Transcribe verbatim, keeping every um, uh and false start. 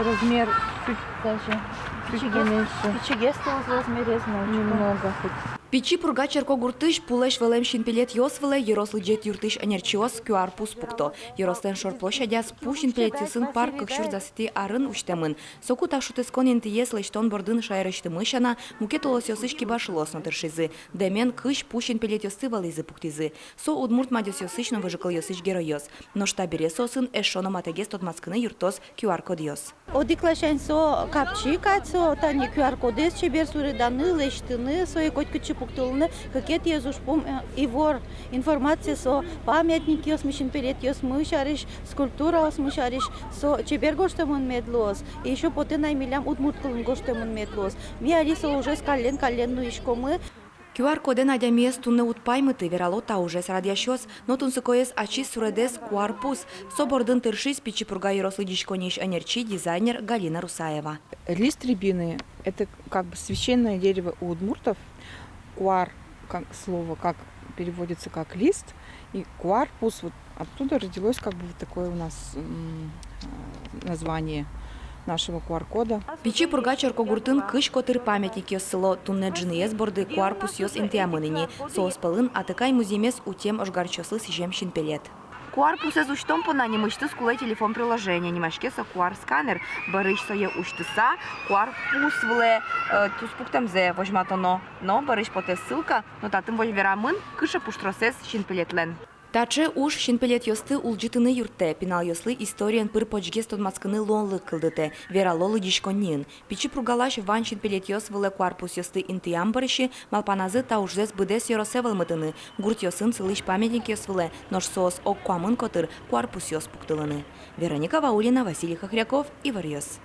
Размер чуть даже, чуть меньше. Пичигес, пичигес луоз размерез, но немного хоть. Пичи Пурга черкогуртысь пулэсь вӧлэм синпелетъёс вылэ ёрос лыдӟет юртысь ӧнерчиос QR-пус пукто. Ёрослэн шор площадяз пу синпелетъёсын парк кык сюрс дасэтӥ арын усьтэмын. Соку та шутэтскон интыез лэсьтон бордын шаерысьтымы сяна, мукет улосъёсысь кибашлыос но тыршизы. Дэмен кызь пу синпелетъёсты вализы, пуктӥзы. Со удмурт мадёсъёсысь но выжыкылъёсысь геройёс. Нош табере соосын эшшо но матэгес тодматскыны юрттоз QR-кодъёс. Одӥг ласянь со капчи кадь, со тани QR-кодэз чебер суреданы, лэсьтыны, сое котькытчы пуктылыны. Кыкетӥез ужпум, э, ивор, информация, со памятникъёсмы, синпелетъёсмы сярысь, скульптураосмы сярысь, со чебер гожтэмын мед луоз. И ещё потэ на ай милям удмурт кылын гожтэмын мед луоз. Ми али со ужез каллен-каллен нуиськомы. QR-кодэн адямиез туннэ уд паймыты, верало та ужез радъясьёс, но тунсыкоез ачиз суредэз QR-пус. Со бордын тыршиз Пичи Пурга ёрос лыдӟиськонниысь ӧнерчи, дизайнер Галина Русаева. Лист рябины — это как бы священное дерево у удмуртов. Куар, как слово, как переводится как лист, и QR-пус, вот оттуда родилось как бы вот такое у нас, м, э, название нашего QR-кода. Пичи Пурга черкогуртын кызь котыр памятникъёс сыло. Туннэ ӝыныез борды QR-пусъёс интыямын ини. Соос пӧлын атыкай музъемез утем ожгарчиослы сӥзем синпелет. QR-пусэз усьтон понна нимысьтыз кулэ телефон приложение, нимаське со QR-сканер. Бӧрысь сое усьтыса, QR-пус вылэ, э, туспуктэмзэ возьматоно. Но бӧрысь потэ ссылка, но татын вож верамын, кыӵе пуштросэз синпелетлэн. Таӵе уж синпелетъёсты улӟытыны юрттэ, пиналъёслы историен пыр-почгес тодматскыны луонлык кылдытэ, верало лыдӟиськонниын. Пичи Пургалась вань синпелетъёс вылэ QR-пусъёсты интыям бӧрсьы малпаназы та ужзэс быдэс ёросэ вӧлмытыны, гуртъёсын сылӥсь памятникъёс вылэ, нош соос ог куамын котыр, QR-пусъёс пуктылыны. Вероника Ваулина, Василий Хохряков, «Иворъёс».